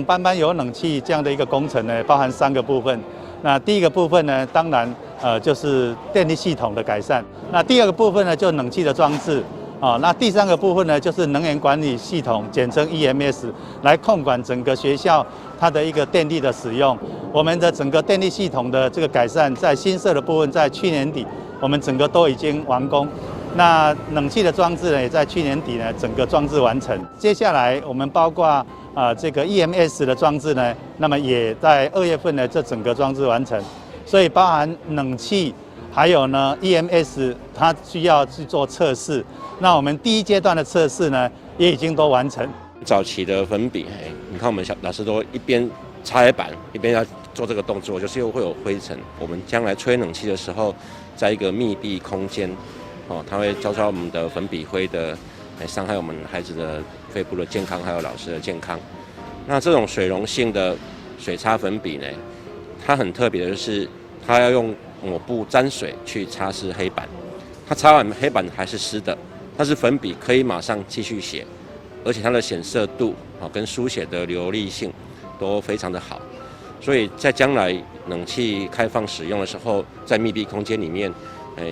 班班有冷氣這樣的一個工程呢，包含三個部分。那第一個部分呢，當然就是電力系統的改善。那第二個部分呢，就冷氣的裝置。啊，那第三個部分呢，就是能源管理系統，簡稱 EMS，來控管整個學校它的一個電力的使用。我們的整個電力系統的這個改善，在新設的部分，在去年底，我們整個都已經完工。那冷氣的裝置呢，也在去年底呢，整個裝置完成。接下來我們包括這個 EMS 的裝置呢，那麼也在2月份呢，這整個裝置完成。所以包含冷氣，還有呢 EMS，它需要去做測試。那我們第一階段的測試呢，也已經都完成。早期的粉筆，你看我們小老師都一邊擦黑板，一邊要做這個動作，就是又會有灰塵。我們將來吹冷氣的時候，在一個密閉空間，哦，它會遭到我們的粉筆灰的，來傷害我們孩子的肺部的健康，還有老師的健康。那這種水溶性的水擦粉筆呢，它很特別的就是，它要用抹布沾水去擦拭黑板，它擦完黑板還是濕的。但是粉筆可以馬上繼續寫，而且它的顯色度啊跟書寫的流利性都非常的好，所以在將來冷氣開放使用的時候，在密閉空間裡面，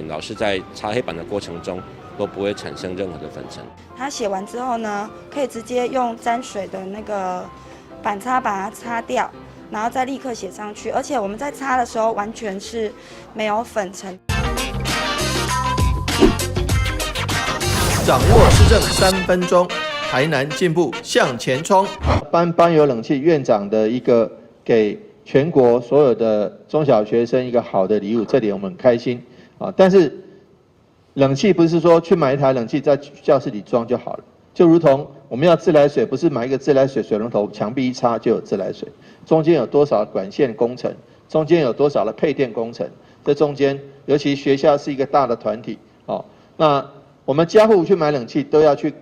老師在擦黑板的過程中都不會產生任何的粉塵。他寫完之後呢，可以直接用沾水的那個板擦把它擦掉，然後再立刻寫上去，而且我們在擦的時候完全是沒有粉塵。掌握施政3分鐘，台南進步向前衝。班班有冷氣，院長的一個給全國所有的中小學生一個好的禮物，這點我們很開心啊。但是冷氣不是說去買一台冷氣在教室裡裝就好了，就如同我們要自來水，不是買一個自來水水龍頭，牆壁一插就有自來水，中間有多少管線工程，中間有多少的配電工程，這中間尤其學校是一個大的團體哦，那我們家戶去買冷氣都要去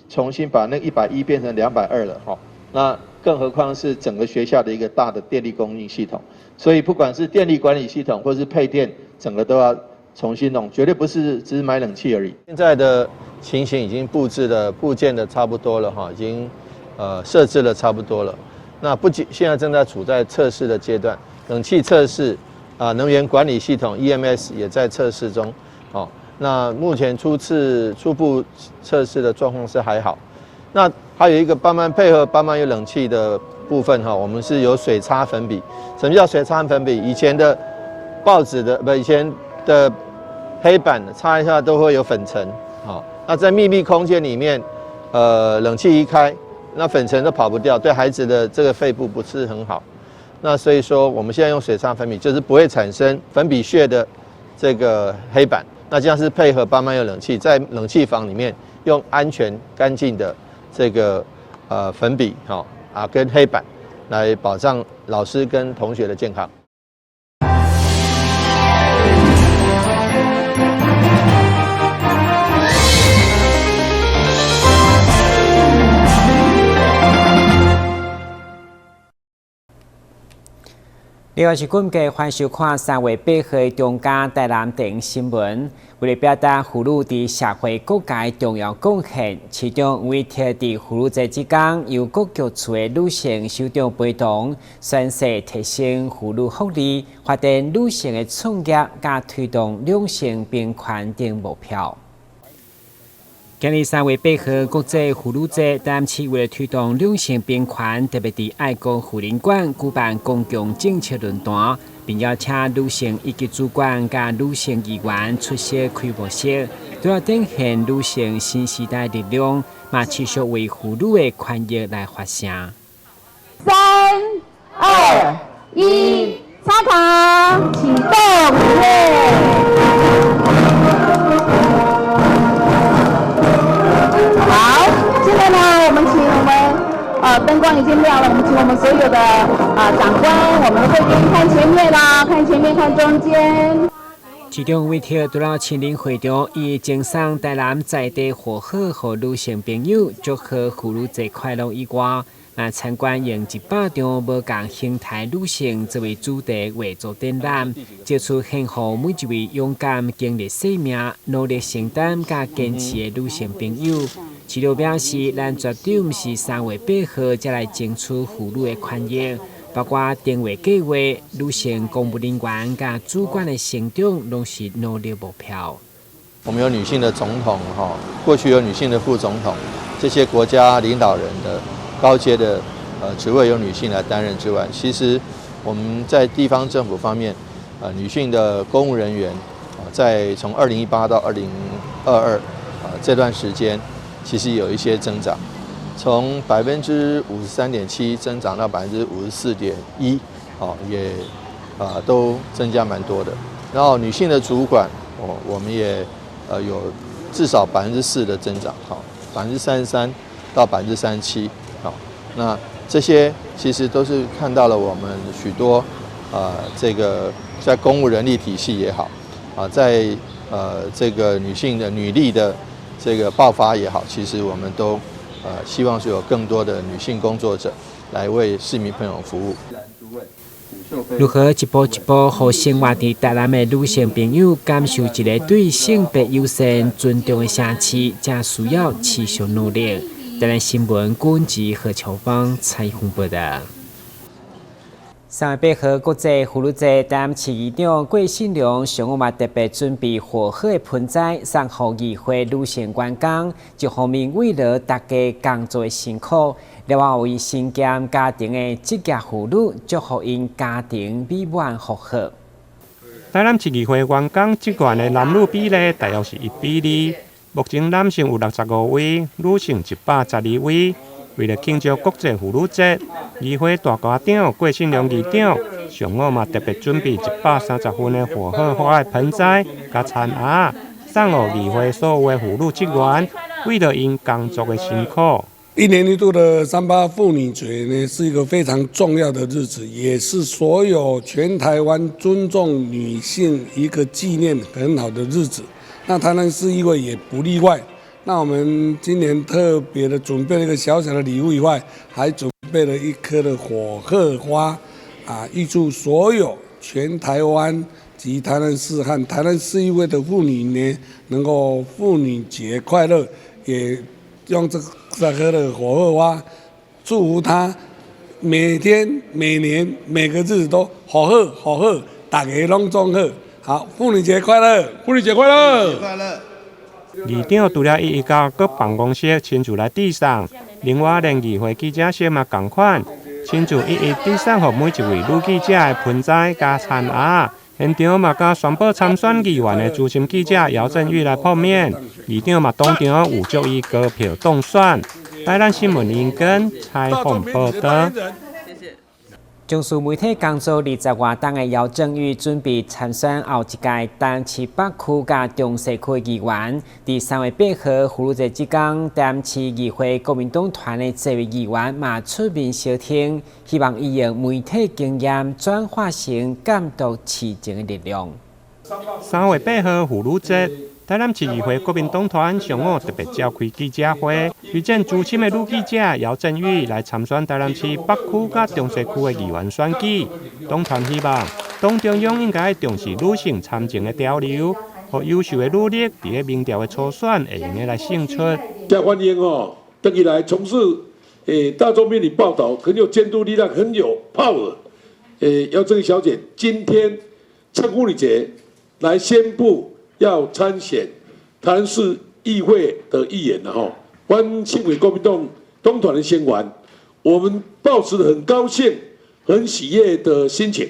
重新把那110變成220了哈，那更何況是整個學校的一個大的電力供應系統，所以不管是電力管理系統或是配電，整個都要重新弄，絕對不是只是買冷氣而已。現在的情形已經布置的佈建的差不多了哈，已經設置的差不多了。那不僅現在正在處在測試的階段，冷氣測試啊，能源管理系統 EMS 也在測試中，哦。那目前初步測試的狀況是還好。那還有一個班班配合班班有冷氣的部分哈，我們是有水擦粉筆。什麼叫水擦粉筆？以前的報紙的不，以前的黑板擦一下都會有粉塵。好，那在密閉空間裡面，冷氣一開，那粉塵都跑不掉，對孩子的這個肺部不是很好。那所以說，我們現在用水擦粉筆，就是不會產生粉筆屑的這個黑板。那這樣是配合班班有冷氣，在冷氣房裡面用安全乾淨的這個粉筆哈啊跟黑板來保障老師跟同學的健康。另外是感謝歡迎收看3月8號中嘉台南電新聞。為了表達婦女佇社會各界重要貢獻，市長委託佇婦女節這工，由各局處的女性首長陪同宣誓提升婦女福利、發展女性的創業，佮推動兩性平權等目標。今年3月8號國際婦女節，台南市為了推動兩性平權，特別佇愛國婦人館舉辦公共政策論壇，並邀請女性一級主管佮女性議員出席開幕式，除了展現女性新時代力量，嘛持續為婦女的權益來發聲。三、二、一，插卡啟動！好，現在呢，我們請我們燈光已經亮了，我們請我們所有的長官、我們的貴賓看前面啦，看前面，看中間。市長委託除了親臨會場，伊贈送台南在地火鶴予女性朋友，祝賀婦女節快樂以外，來參觀用100張無仝形態女性作為主題畫作展覽，借此慶賀每一位勇敢經歷生命、努力承擔佮堅持的女性朋友。市長表示，咱絕對毋是3月8號才來爭取婦女的權益，包括定位計劃、女性公務人員佮主管的成長，攏是努力目標。我們有女性的總統，哈，過去有女性的副總統，這些國家領導人的高階的職位由女性來擔任之外，其實我們在地方政府方面，女性的公務人員啊，在從2018到2022啊這段時間，其實有一些增長，從53.7%增長到54.1%，哦，也啊都增加蠻多的。然後女性的主管，哦，我們也有至少4%的增長，好，33%到37%，好，那這些其實都是看到了我們許多這個在公務人力體系也好，啊，在這個女性的女力的這個爆發也好，其實我們都希望是有更多的女性工作者來為市民朋友服務。如何一步一步，予生活佇台南的女性朋友感受一个對性別友善、尊重的城市，才需要持續努力。台南新聞軍籍何秋芳採訪報道。3月8號國際婦女節，台南市議長郭信良上午嘛特別準備火鶴的盆栽，送予議會女性員工。一方面慰勞大家工作的辛苦，另外為身兼家庭的職業婦女，祝福𪜶家庭美滿福和。台南市議會員工職員的男女比例大約是1比2，目前男性有65位，女性112位。為了慶祝國際婦女節，議會大家長郭信良議長上午嘛特別準備130份的火鶴花的盆栽佮田鴨，送予議會所有的婦女職員，慰勞𪜶工作的辛苦。一年一度的三八婦女節呢，是一個非常重要的日子，也是所有全台灣尊重女性一個紀念很好的日子。那台南市議會也不例外。那我們今年特別的準備了一個小小的禮物以外，還準備了一顆的火鶴花，啊，預祝所有全台灣及台南市和台南市議會的婦女呢，能夠婦女節快樂，也用這顆的火鶴花祝福她每天、每年、每個日子都好好好好，大家攏總好。好，婦女節快樂，婦女節快樂，快樂。議長除了一一到各辦公室親自來遞送，另外連議會記者室嘛仝款，親自一一遞送予每一位女記者的盆栽佮田鴨。現場嘛佮宣布參選議員的資深記者姚振宇來碰面，議長嘛當場預祝伊高票當選。台南新聞林根採訪報道。從事媒體工作20外冬的姚振宇準備參選後一屆台南市北區佮中西區議員。佇3月8號婦女節這工，台南市議會國民黨團的這位議員嘛出面相挺，希望伊用媒體經驗轉化成監督市政的力量。3月8號婦女節，台南市議會國民黨團上午特別召開記者會，推薦資深的女記者姚振宇來參選台南市北區佮中西區的議員選舉。黨團希望黨中央應該重視女性參政的潮流，予優秀的女力佇咧民調的初選會用得來勝出。誠歡迎哦，登起來從事大眾媒體報導，很有監督力量，很有 power。姚振宇小姐今天趁婦女節來宣布要參選台南市議會的議員了吼。阮身為國民黨黨團的成員，我們抱持很高興、很喜悅的心情，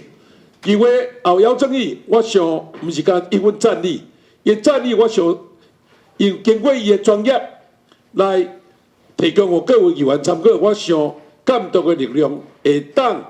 因為後姚振宇，我想毋是干一份戰力，伊戰力我想用經過伊的專業來提供予各位議員參考，我想監督的力量會當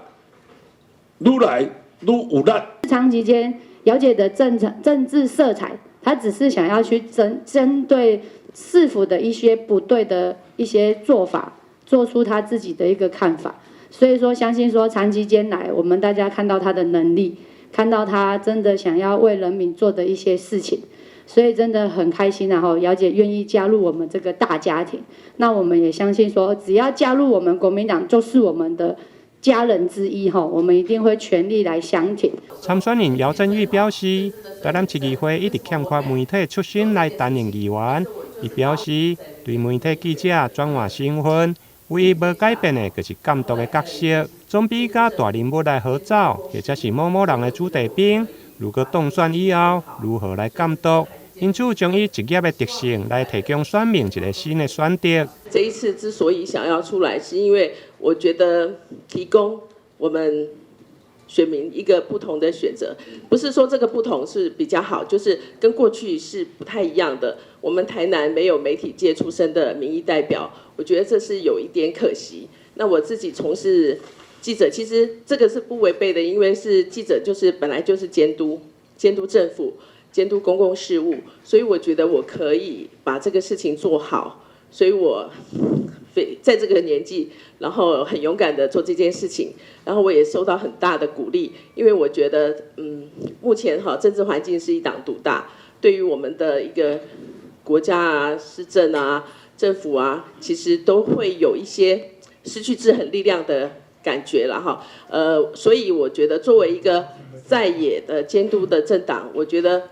愈來愈有力。長期間，姚姐的政治色彩，她只是想要去針對市府的一些不對的一些做法，做出她自己的一個看法。所以說，相信說長期間來，我們大家看到她的能力，看到她真的想要為人民做的一些事情。所以真的很開心，然後姚姐願意加入我們這個大家庭。那我們也相信說，只要加入我們國民黨，就是我們的家人之一哈，我們一定會全力來相挺。參選人姚振宇表示，台南市議會一直欠缺媒體出身來擔任議員。伊表示，對媒體記者轉換身份，唯一無改變的，就是監督的角色，總比佮大人物來合照，或者是某某人的子弟兵。如果當選以後，如何來監督？因此，將以職業的特性來提供選民一個新的選擇。這一次之所以想要出來，是因為我覺得提供我們選民一個不同的選擇，不是說這個不同是比較好，就是跟過去是不太一樣的。我們台南沒有媒體界出身的民意代表，我覺得這是有一點可惜。那我自己從事記者，其實這個是不違背的，因為是記者，就是本來就是監督，監督政府。監督公共事務，所以我覺得我可以把這個事情做好，所以我非在這個年紀，然後很勇敢的做這件事情，然後我也受到很大的鼓勵，因為我覺得，目前哈政治環境是一黨獨大，對於我們的一個國家啊、市政啊、政府啊，其實都會有一些失去制衡力量的感覺了哈。所以我覺得作為一個在野的監督的政黨，我覺得，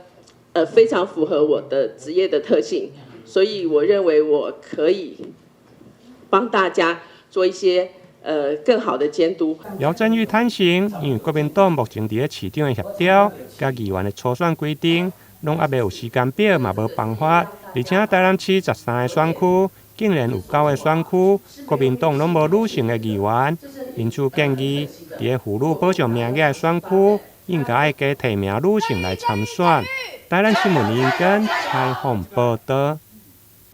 非常符合我的職業的特性，所以我認為我可以幫大家做一些更好的監督。姚振宇坦承，因為國民黨目前佇咧市長的協調，佮議員的初選規定，攏猶未有時間表，嘛無辦法。而且台南市13個選區，竟然有9個選區，國民黨攏無女性的議員，因此建議佇咧婦女保障名額的選區，應該愛加提名女性來參選。台南新聞林根採訪報道。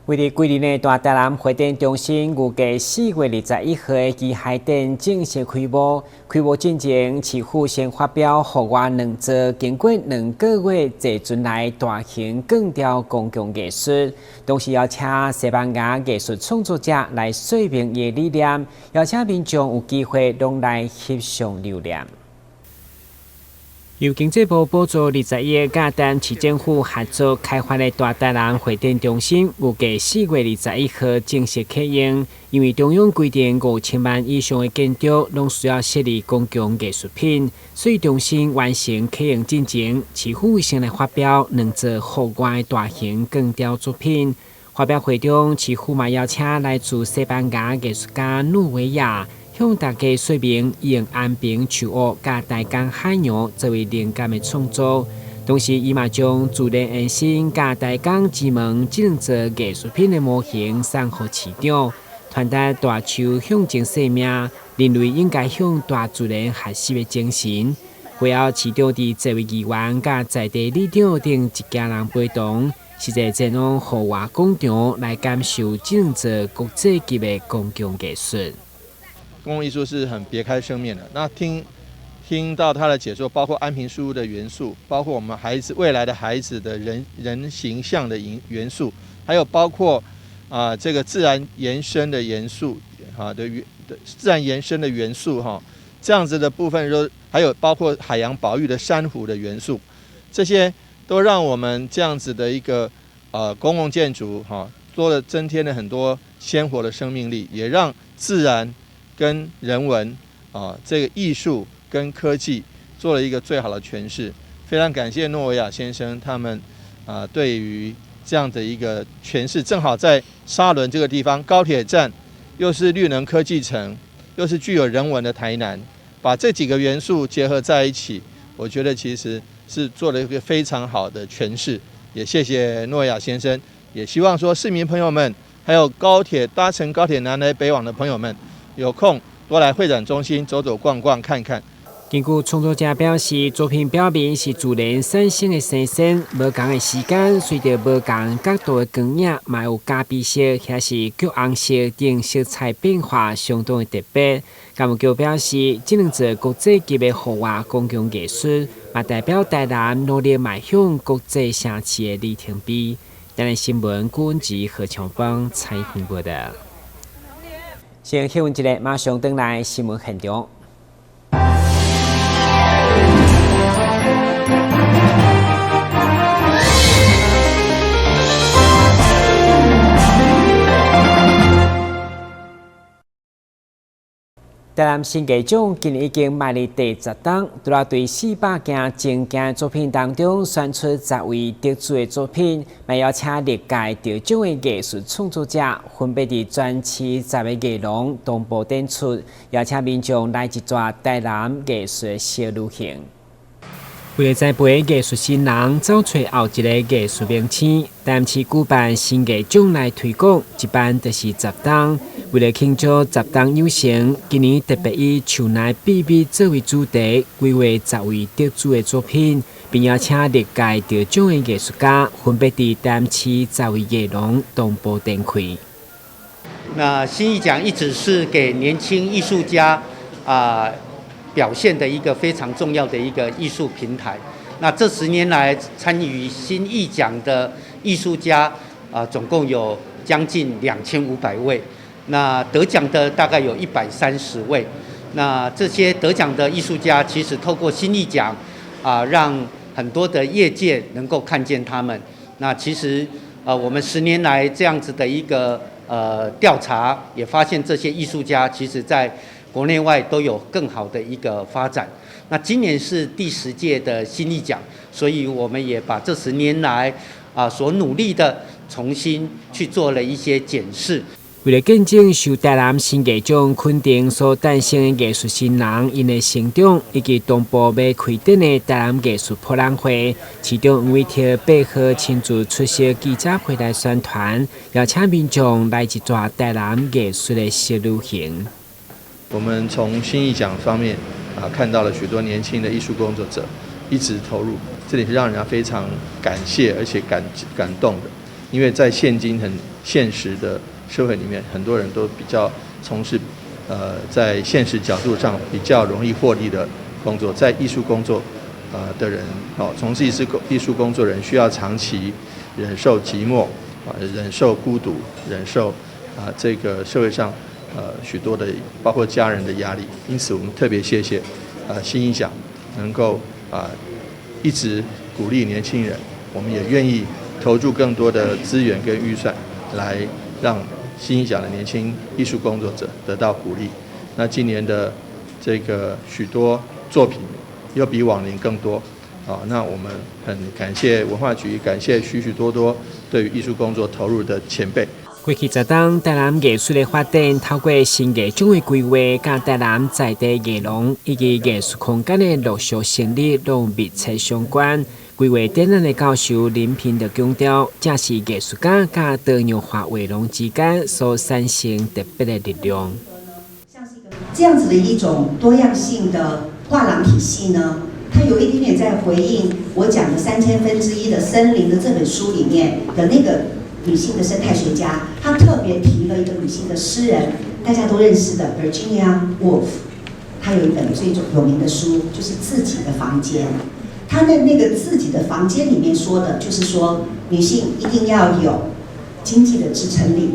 位佇桂林的大台南會展中心，預計4月21號的機械展正式開幕。開幕進前，市府先發表戶外兩座經過2個月坐船來大型鋼雕公共藝術，同時邀請西班牙藝術創作者來說明伊的理念，邀請民眾有機會攏來翕相留念。由經濟部補助20億，佮台南市政府合作開發的大台南會展中心，預計4月21號正式啟用。因為中央規定5000萬以上的建築攏需要設立公共藝術品，所以中心完成啟用進前，市府先來發表兩座戶外大型鋼雕作品。發表會中，市府嘛邀請來自西班牙藝術家諾維亞，向大家說明用安平樹屋佮台江海洋作為靈感的創作，同時伊嘛將自然延伸佮台江之門這兩座藝術品的模型送予市長，傳達大樹象徵生命，人類應該向大自然學習的精神。會後，市長佇這位議員佮在地里長等一家人陪同，實際前往戶外廣場來感受這兩座國際級的公共藝術。公共藝術是很別開生面的。那聽到他的解說，包括安平樹屋的元素，包括我們孩子未來的孩子的人人形象的元素，還有包括這個自然延伸的元素，哈的元的自然延伸的元素哈，這樣子的部分說，還有包括海洋保育的珊瑚的元素，這些都讓我們這樣子的一個公共建築哈，多了增添了很多鮮活的生命力，也讓自然跟人文啊，這個藝術跟科技做了一個最好的詮釋。非常感謝諾維亞先生他們啊，對於這樣的一個詮釋，正好在沙崙這個地方，高鐵站又是綠能科技城，又是具有人文的台南，把這幾個元素結合在一起，我覺得其實是做了一個非常好的詮釋。也謝謝諾維亞先生，也希望說市民朋友們，還有高鐵搭乘高鐵南來北往的朋友們，有空多來會展中心走走逛逛看看。根據創作者表示，作品表面是自然產生的生鮮，無仝的時間，隨著無仝角度的光影，嘛有咖啡色，抑是橘紅色等色彩變化，相當的特別。工務局表示，這兩座國際級的戶外公共藝術，嘛代表台南努力邁向國際城市的里程碑。台南新聞郭文吉何長邦採訪報導。先休困一下，馬上轉來新聞現場。台南新藝獎今年已經邁入第10冬，除了對400件精件作品當中選出10位得主的作品，嘛邀請歷屆得獎的藝術創作者，分別佇全市10個藝廊同步展出，邀請民眾來一逝台南藝術小旅行。為了栽培藝術新人，走出後一個藝術明星，台南市舉辦新藝獎來推廣，一辦就是10冬。為了慶祝10冬養成，今年特別以樹內秘密作為主題，規劃10位得主的作品，並邀請歷屆得獎的藝術家，分別佇台南市10位藝廊同步展開。那新藝獎一直是給年輕藝術家啊表現的一個非常重要的一個藝術平台。那這10年來參與新藝獎的藝術家啊，總共有將近2500位。那得獎的大概有130位。那這些得獎的藝術家，其實透過新藝獎啊，讓很多的業界能夠看見他們。那其實啊，我們10年來這樣子的一個調查，也發現這些藝術家其實在國內外都有更好的一個發展。那今年是第10屆的新藝獎，所以我們也把這10年來啊所努力的重新去做了一些檢視。為了見證受台南新藝獎肯定所誕生的藝術新人，𪜶的成長，以及同步欲開展的台南藝術博覽會，市長黃偉哲8號親自出席記者會來宣傳，邀請民眾來一逝台南藝術的小旅行。我們從新藝獎方面啊，看到了許多年輕的藝術工作者一直投入，這裡是讓人家非常感謝而且感動的，因為在現今很現實的社會裡面，很多人都比較從事，在現實角度上比較容易獲利的工作，在藝術工作，的人，哦，從事藝術工作人需要長期忍受寂寞，啊，忍受孤獨，忍受啊這個社會上，許多的包括家人的壓力，因此我們特別謝謝，新藝獎能夠啊一直鼓勵年輕人，我們也願意投注更多的資源跟預算，來讓新藝獎的年輕藝術工作者得到鼓勵。那今年的這個許多作品又比往年更多，啊，那我們很感謝文化局，感謝許許多多對於藝術工作投入的前輩。過去10冬，台南藝術的發展，透過新藝獎的規劃，佮台南在地藝廊以及藝術空間的陸續成立，攏密切相關。規劃展覽的教授林平就強調，這是藝術家佮多樣化畫廊之間所產生特別的力量。這樣子的一種多樣性的畫廊體系呢，它有一點點在回應我講的1/3000的森林的這本書裡面的那個女性的生態學家，她特別提了一個女性的詩人，大家都認識的 Virginia Woolf，她有一本最有名的書，就是《自己的房間》。她的那個自己的房間裡面說的，就是說女性一定要有經濟的支撐力，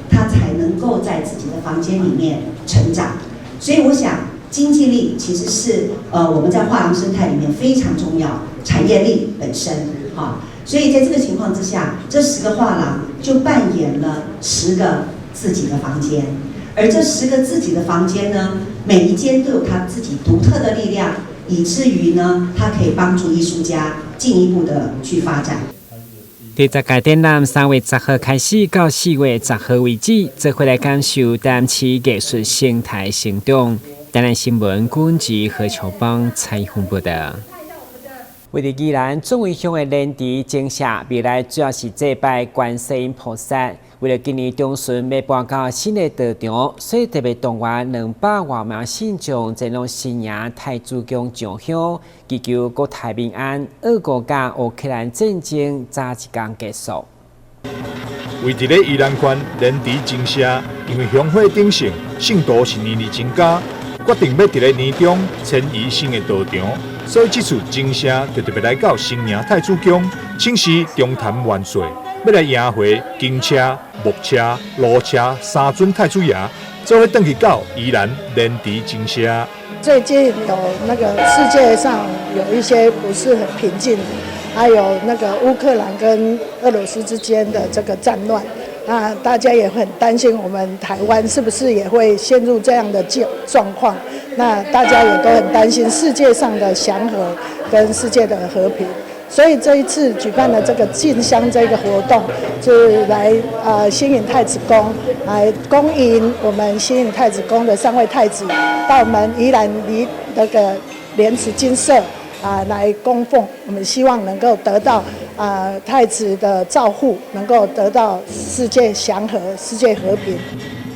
她才能夠在自己的房間裡面成長。所以我想，經濟力其實是我們在畫廊生態裡面非常重要，產業力本身哈。所以在這個情況之下，這10個畫廊就扮演了10個自己的房間，而這十個自己的房間呢，每一間都有它自己獨特的力量，以至於呢，它可以幫助藝術家進一步的去發展。第10屆展覽3月10號開始到4月10號為止，做伙來感受台南市藝術生態成長。台南新聞郭志何秋邦採訪報道。位佇宜蘭壯圍鄉的蓮池精舍，未來主要是祭拜觀世音菩薩。為了今年中旬欲搬到新的道場，所以特別動員200外名信眾前往新營太子宮上香，祈求國泰民安。俄國佮烏克蘭戰爭早一工結束。位佇咧宜蘭縣蓮池精舍，因為香火鼎盛，信徒是年年增加，決定欲佇咧年中遷移新的道場。所以這次精舍就特別來到新營太子宮，請示中壇元帥，欲來迎回金車、木車、爐車三尊太子爺，做伙轉去到宜蘭蓮池精舍。最近有那個世界上有一些不是很平靜，還有那個烏克蘭跟俄羅斯之間的這個戰亂，那大家也很擔心，我們台灣是不是也會陷入這樣的狀況？那大家也都很擔心世界上的祥和跟世界的和平。所以這一次舉辦了這個進香這個活動，就是來新營太子宮來恭迎我們新營太子宮的三位太子到我們宜蘭離那個蓮池精舍啊來供奉。我們希望能夠得到太子的照護，能夠得到世界祥和、世界和平。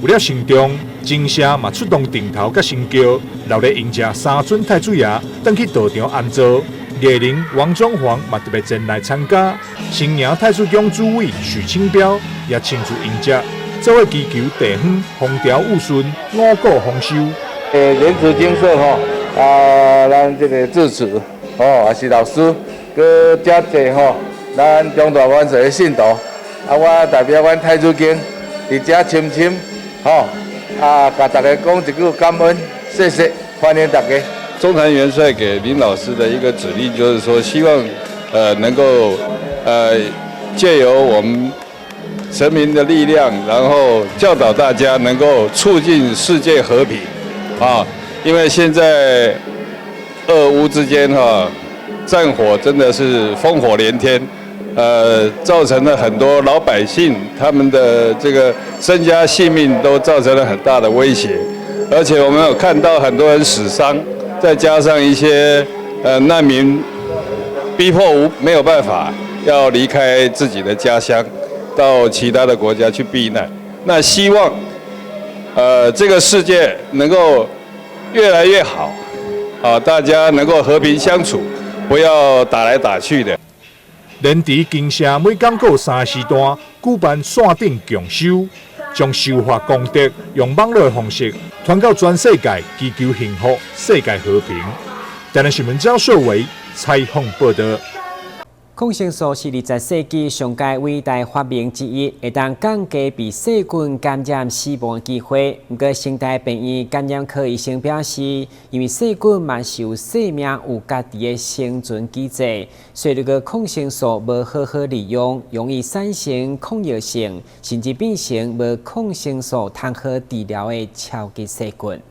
為了慎重，精舍嘛出動陣頭佮神轎，鬧熱迎接三尊太子爺轉去道場安座。藝人王中煌嘛特別前來參加，新營太子宮主委許清標也親自迎接，做伙祈求地方風調雨順、五穀豐收。蓮池精舍吼，啊，咱這個住持吼，也是老師，閣遮濟吼，咱中大元帥的信徒，啊，我代表阮太子宮佇遮深深吼，啊，共大家講一句感恩，謝謝，歡迎大家。中團元帥給林老師的一個指令，就是說希望，能夠，借由我們神明的力量，然後教導大家能夠促進世界和平，啊，因為現在俄烏之間哈，戰火真的是烽火連天，造成了很多老百姓他們的這個身家性命都造成了很大的威脅，而且我們有看到很多人死傷。再加上一些難民逼迫無沒有辦法要離開自己的家鄉，到其他的國家去避難。那希望這個世界能夠越來越好，啊，大家能夠和平相處，不要打來打去的。蓮池精舍每工閣有三時段舉辦線頂共修，將修法功德用網路的方式傳到全世界，祈求幸福、世界和平。台南新聞張秀偉採訪報道。抗生素是20世紀上蓋偉大發明之一，會當降低被細菌感染死亡機會。毋過，成大病院感染科醫生表示，因為細菌嘛是有生命、有家己的生存機制，所以如果抗生素無好好利用，容易產生抗藥性，甚至變成無抗生素通好治療的超級細菌。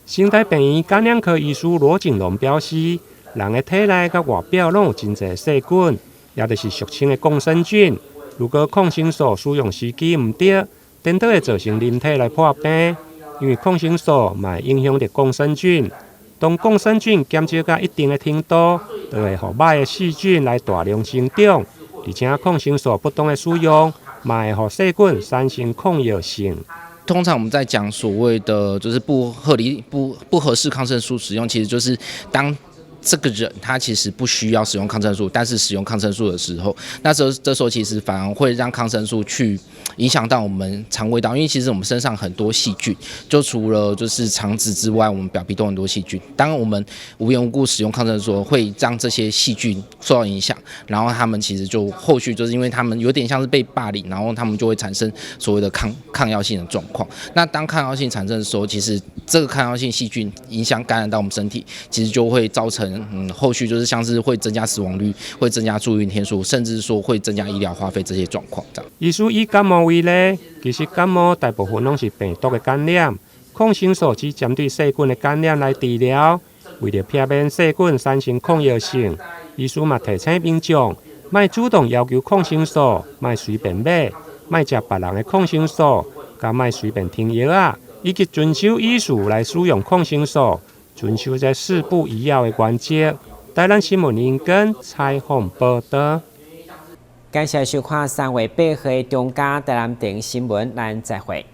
成大病院感染科醫師羅景龍表示，人的體內佮外表攏有真濟細菌，也就是俗稱的共生菌。如果抗生素使用時機毋對，顛倒會造成人體來破病。因為抗生素嘛會影響著共生菌，當共生菌減少到一定的程度，就會予歹的細菌來大量生長。而且抗生素不當的使用，嘛會予細菌產生抗藥性。通常我們在講所謂的就是不合理、不合適抗生素使用，其實就是當這個人他其實不需要使用抗生素，但是使用抗生素的時候，那時候這時候其實反而會讓抗生素去影響到我們腸胃道，因為其實我們身上很多細菌，就除了就是腸子之外，我們表皮都很多細菌。當我們無緣無故使用抗生素，會讓這些細菌受到影響，然後他們其實就後續就是因為他們有點像是被霸凌，然後他們就會產生所謂的抗藥性的狀況。那當抗藥性產生的時候，其實這個抗藥性細菌影響感染到我們身體，其實就會造成後續就是像是會增加死亡率，會增加住院天數，甚至說會增加醫療花費這些狀況。這樣。醫師以感冒為例，其實感冒大部分攏是病毒的感染，抗生素只針對細菌的感染來治療。為著避免細菌產生抗藥性，醫師嘛提醒民眾，莫主動要求抗生素，莫隨便買，莫食別人的抗生素，佮莫隨便停藥仔，以及遵守醫囑來使用抗生素。遵守這四不一要的原則。台南新聞林根採訪報道。感謝收看3月8號的中嘉台南電新聞，咱再會。